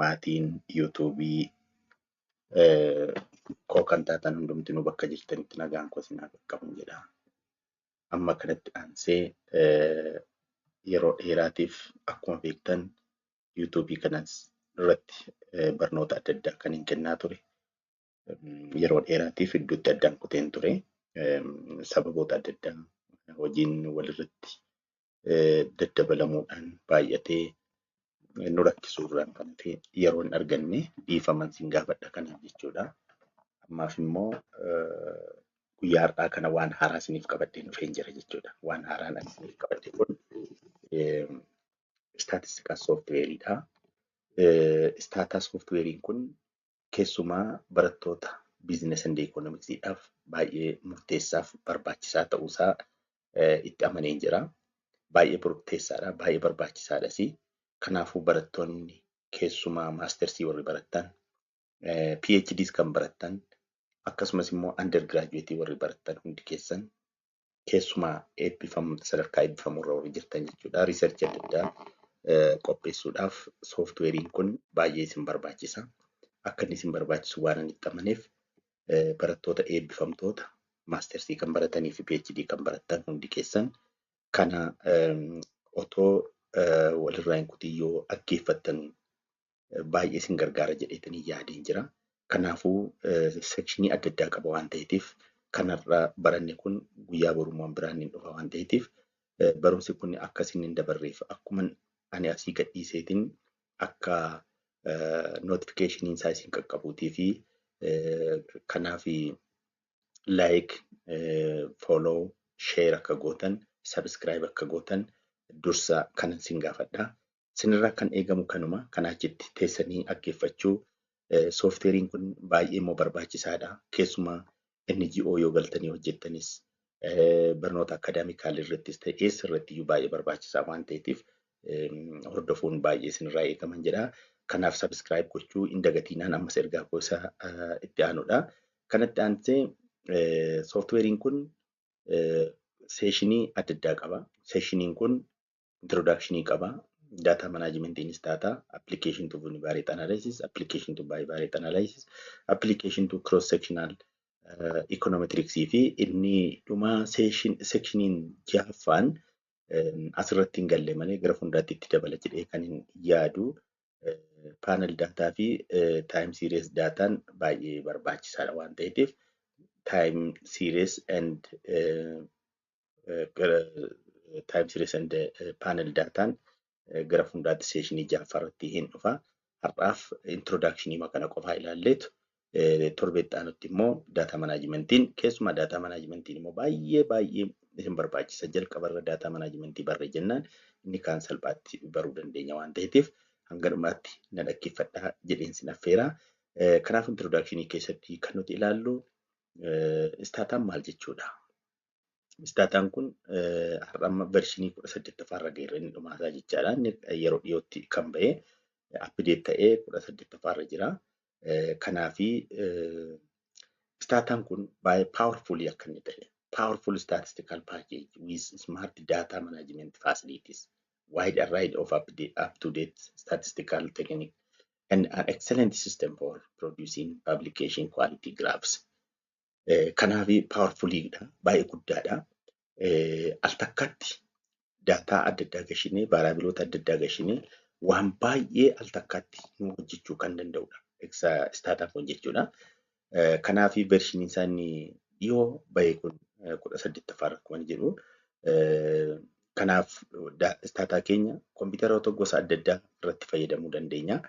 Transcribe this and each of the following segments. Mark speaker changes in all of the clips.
Speaker 1: Maatiin YouTubeii koo kan taatan hundumtinuu bakka jirtanitti nagaan koo isin haa qaqqabu jedha. Amma kanatti aansee yeroo dheeraatiif akkuma beektan YouTubeii kanas irratti barnoota adda addaa kan hin kennaa ture. Yeroo dheeraatiif iddootti addaan kuteen ture. Sababoota adda addaa hojiin walirratti daddabalamuudhaan baay'atee nu rakkisuu irraan kan ta'e yeroo hin arganne, dhiifaman sin gaafadha kanaaf jechuudha. Ammaaf immoo guyyaa har'aa kana waan haaraa isiniif qabadhee dhufeen jira jechuudha. Waan haaraan ani isiniif qabadhe kun statistical softwareiidha. Stata softwareiin kun keessumaa barattoota business and economicsiidhaaf baay'ee murteessaaf barbaachisaa ta'uusaa itti amaneen jira. Baay'ee murteessaadha, baay'ee barbaachisaadhas. Kanaafuu barattoonni keessumaa mastersii warri barattan, PhDs kan barattan, akkasumas immoo undergraduate warri barattan hundi keessan, keessumaa eebbifam sadarkaa eebbifamurra warri jirtan jechuudha. Researchii adda addaa qopheessuudhaaf softwareiin kun baay'ee isin barbaachisa. Akka inni isin barbaachisu waan ani itti amaneef, barattoota eebbifamtoota mastersii kan baratanii fi PhD kan barattan hundi keessan kana otoo walirraa hin kutin yoo dhaggeeffattan baay'ee isin gargaara jedheetanii yaadeen jira. Kanaafuu sectionii adda addaa qaba waan ta'eetiif, kanarraa baranne kun guyyaa borummaan biraan hin dhufa waan ta'eetiif, barumsi kun akka isin hin dabarreef, akkuma ani asii gadhiiseetiin akka notificationiin isaa isin qaqqabuutii fi kanaaf like, follow, share akka gootan, subscribe akka gootan dursa kanan sin gaafadha. Sinirraa kan eegamu kanuma. Kanaa achitti teessanii dhaggeeffachuu. Softwareiin kun baay'ee immoo barbaachisaadha. Keessumaa NGO yoo galtanii hojjettanis, barnoota academical irrattis ta'e, eessa irratti iyyuu baay'ee barbaachisaa waan ta'eetiif, hordofuun baay'ee isinirraa eegaman jedha. Kanaaf subscribe gochuu hin dagatinaan ammas ergaa koo isa itti aanudha. Kanatti aansee softwareiin kun sectionii adda addaa qaba. Sectioniin kun introductionii qaba. Data managementiin data, application to univariate analysis, application to bivariate analysis, application to cross sectional econometrics fi inni dhuma sectioniin jahaffaan asirratti hin galle malee gara fuulduraatti itti dabala jedhee kan hin yaadu, panel data fi time series dataan baay'ee barbaachisaadha waan ta'eef, time series and panel dataan gara fuulduraatti sectionii jahaffaa irratti hin dhufa. Har'aaf introductionii kana qofaa ilaalleetu, torbee itti aanutti immoo data managementiin, keessumaa data managementiin immoo baay'ee baay'ee isin barbaachisa. Jalqabarra data managementii barree jennaan inni kaan salphaatti baruu dandeenya waan ta'eef, hanga dhumaatti na dhaggeeffadhaa jedheen sin affeera. Kanaaf introductionii keessatti kan nuti ilaallu Stataan maal jechuudha? Stataan kun har'a amma versionii 18ffaa irra geerra, inni dhumaasaa jechaadha. Inni yeroo dhiyootti kan ba'e, update ta'ee 18ffaa irra jira. Kanaafi Stataan kun baay'ee powerfulii akka inni ta'e, powerful statistical package with smart data management facilities, wide array of up-to-date statistical technique and an excellent system for producing publication quality graphs. Kanaaf powerfuliidha, baay'ee guddaadha. Al takkaatti data adda addaa gashinee, variableoota adda addaa gashinee, waan baay'ee al takkaatti nu hojjechuu kan danda'udha. Stataan kun jechuudha. Kanaaf versioniin isaa inni dhiyoo bahe kun 18ffaa akkuma jedhu. Kanaaf Stata keenya kompiitaroota gosa adda addaa irratti fayyadamuu dandeenya.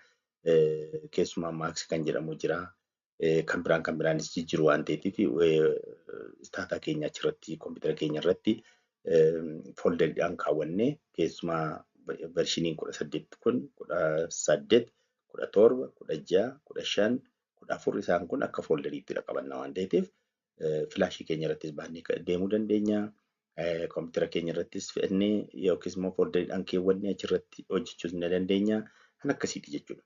Speaker 1: Keessumaa Mac kan jedhamu jira. Kan biraan kan biraanis jijjiiru waan ta'eef, Stata keenya achirratti kompiitara keenya irratti folderiidhaan kaawwannee, keessumaa versioniin 18 kun 18, 17, 16, 15, 14 isaan kun akka folderiitti qabanna waan ta'eef, flashii keenya irrattis baannee deemuu dandeenya. Kompiitara keenya irrattis fe'annee yookiis immoo folderiidhaan keewwannee achirratti hojjechuus ni dandeenya. Kan akkasiiti jechuudha.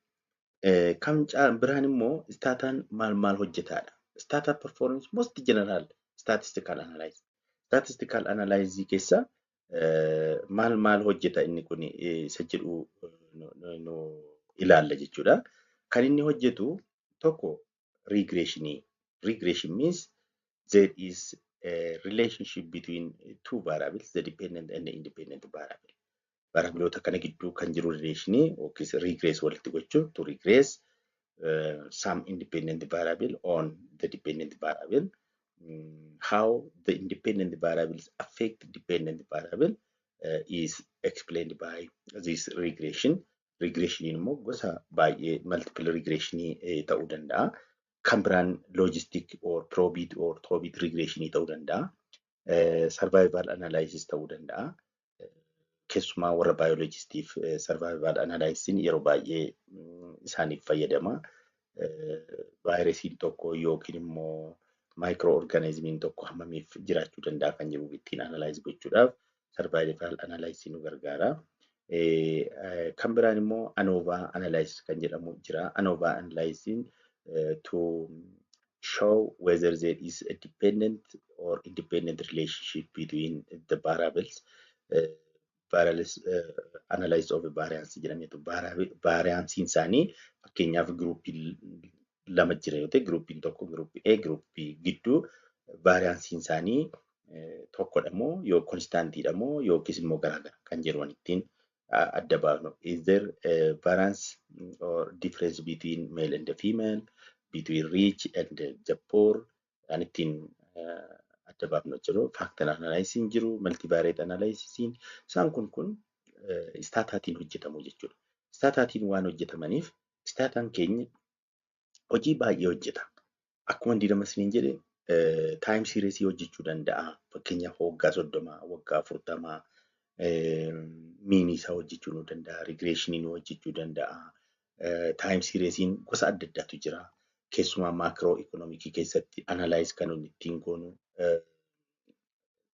Speaker 1: Kan biraan immoo Stataan maal maal hojjetaadha? Stata performs most general statistical analysis. Statistical analysis keessa maal maal hojjeta inni kun isa jedhu nu ilaalla jechuudha. Kan inni hojjetu tokko regressionii. Regression means there is a relationship between two variables, the dependent and the independent variable. Variableoota kana gidduu kan jiru relationii yookiis regress walitti gochuu, to regress some independent variable on the dependent variable. How the independent variables affect dependent variable is explained by this regression. Regression immoo gosa baay'ee, multiple regressionii ta'uu danda'a. Kan biraan logistic or probit or tobit regressionii ta'uu danda'a. Survival analysis ta'uu danda'a. Keessumaa warra biologistiif survival analysis yeroo baay'ee isaaniif fayyadama. Vaayirasiin tokko yookiin immoo microorganismiin tokko hammamiif jiraachuu danda'a kan jedhu ittiin analyze gochuudhaaf survival analysis nu gargaara. Kan biraan immoo ANOVA analysis kan jedhamu jira. ANOVA analysis to show whether there is a dependent or independent relationship between the variables. Variables analysis of variance jedhameetu, varianceiin isaanii fakkeenyaaf groupii lama jira yoo ta'e, groupiin tokko groupii A, groupii gidduu varianceiin isaanii tokkodha moo yoo constantiidha moo yookiis immoo garaagara kan jedhu ittiin adda baafnu. Is there a variance or difference between male and the female, between rich and the poor kan ittiin adda baafnu jiru. Factor analysis jiru, multivariate analysis, isaan kun Stataatiin hojjetamu jechuudha. Stataatiin waan hojjetamaniif Stataan keenya hojii baay'ee hojjeta. Akkuma diirama isiniin jedhe, time seriesii hojjechuu danda'a. Fakkeenyaaf waggaa 30, waggaa 40 meanii isaa hojjechuu nu danda'a. Regressionii nu hojjechuu danda'a. Time seriesiin gosa adda addaatu jira. Keessumaa macro economicii keessatti analyze kan nuti ittiin goonu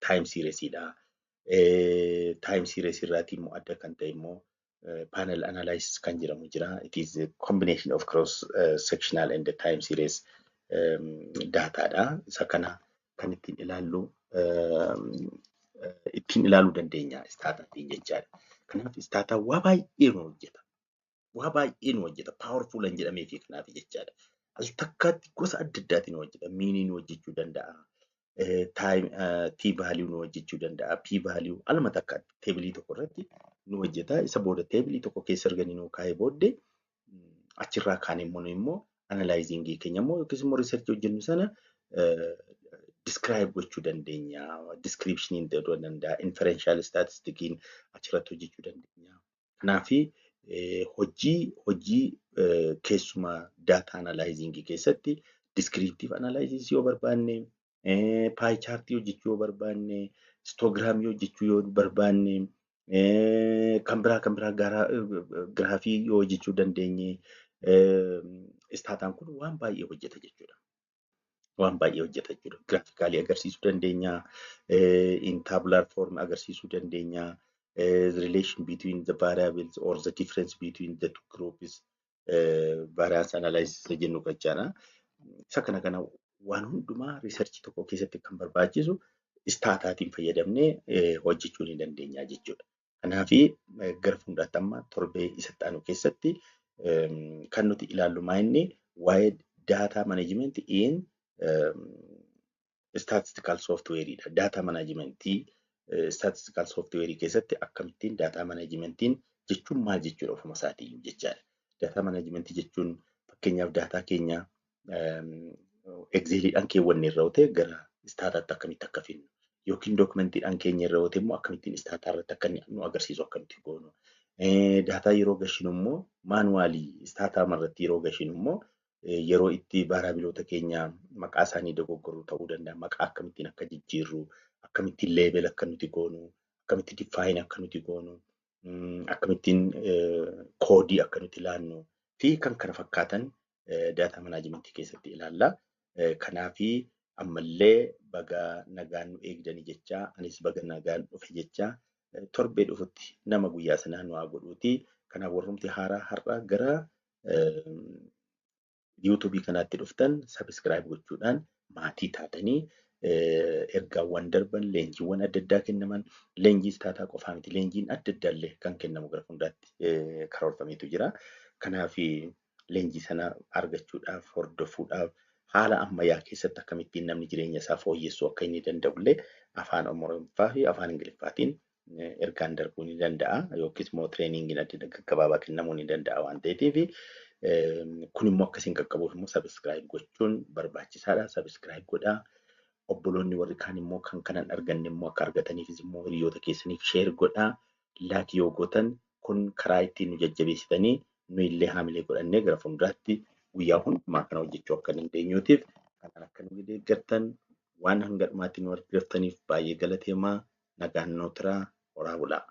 Speaker 1: time seriesiidha. Time seriesii irraatii immoo adda kan ta'e immoo panel analysis kan jedhamu jira. It is a combination of cross sectional and the time series dataadha. Isa kana kan ittiin ilaallu, ittiin ilaaluu dandeenya Stataatiin jechaadha. Kanaaf Stataan waa baay'ee nu hojjeta. Waa baay'ee nu hojjeta. Powerful kan jedhamee fi kanaaf jechaadha. Al takkaatti gosa adda addaatiin nu hojjeta. Meanii nu hojjechuu danda'a. T value nu hojjechuu danda'a. P value aluma takkaatti tableii tokko irratti nu hojjeta. Isa booda tableii tokko keessa arganii nu kaa'ee booddee, achirraa kaan immoo nu immoo analyzingii keenya immoo yookiis immoo researchii hojjennu sana describe gochuu dandeenya. Descriptioniin ta'uu danda'a. Inferential statisticiin achirratti hojjechuu dandeenya. Kanaafi hojii keessumaa data analyzingii keessatti descriptive analysis yoo barbaanne, pie chartii hojjechuu yoo barbaanne, histogramii hojjechuu yoo barbaanne, kan biraa graphii yoo hojjechuu dandeenye, Stataan kun waan baay'ee hojjeta jechuudha. Waan baay'ee hojjeta jechuudha. Graphicalii agarsiisuu dandeenya, in tabular form agarsiisuu dandeenya, relation between the variables or the difference between the two groups, variance analysis jennu jechaadha. Isa kana waan hundumaa researchii tokko keessatti kan barbaachisu Stataatiin fayyadamnee hojjechuu ni dandeenya jechuudha. Kanaafi gara fuulduraatti amma torbee isatti aanu keessatti kan nuti ilaallu maa inni waa'ee data management in statistical softwareidha. Data managementii statistical software keessatti akkamittiin data managementiin jechuun maal jechuudha ofuma isaatii jechaadha. Data managementii jechuun fakkeenyaaf data keenya Exceliidhaan keewwanne irra ta'e gara Stataatti akkamitti akka finnu, yookiin documentiidhaan keenya irra ta'e immoo akkamittiin Stata irratti akka nu agarsiisu akkamitti goonu. Data yeroo gashinu immoo manualii Stata irratti yeroo gashinu immoo yeroo itti variableoota keenya maqaa isaanii dogoggoruu ta'uu danda'a. Maqaa akkamittiin akka jijjiirru, akkamittiin label akka nuti goonu, akkamitti define akka nuti goonu, akkamittiin codeii akka nuti laannu fi kan kana fakkaatan data managementii keessatti ilaalla. Kanaafi ammallee baga nagaan nu eegdanii jechaa, anis baga nagaan dhufe jechaa, torbee dhufutti nama guyyaa sanaa nu haa godhuuti. Kanaaf warrumti haaraa har'a gara YouTubeii kanaatti dhuftan subscribe gochuudhaan maatii taatanii, ergaawwan darban, leenjiiwwan adda addaa kennaman, leenjii Stata qofaa miti, leenjiin adda addaallee kan kennamu gara fuulduraatti karoorfameetu jira. Kanaaf leenjii sana argachuudhaaf, hordofuudhaaf, haala ammayyaa keessatti akkamittiin namni jireenya isaa fooyyessuu akka inni danda'ullee afaan Oromoffaa fi afaan Ingiliffaatiin ergaan darbuu ni danda'a yookiis immoo trainingiin adda gaggabaabaa kennamuu ni danda'a waan ta'eef, kun immoo akkasiin qaqqabuuf immoo subscribe gochuun barbaachisaadha. Subscribe godhaa. Obboloonni warri kaan immoo kan kanan arganne immoo akka argataniifis immoo hiriyoota keessaniif share godhaa. Like yoo gootan, kun karaa ittiin nu jajjabeessitanii nu illee haamilee godhannee gara fuulduraatti guyyaa hundumaa kana hojjechuu akka dandeenyuutiif kanaan akka nu deeggartan, waan hanga dhumaatti nu hordoftaniif baay'ee galateemaa. Nagaan nuu turaa, horaa bulaa.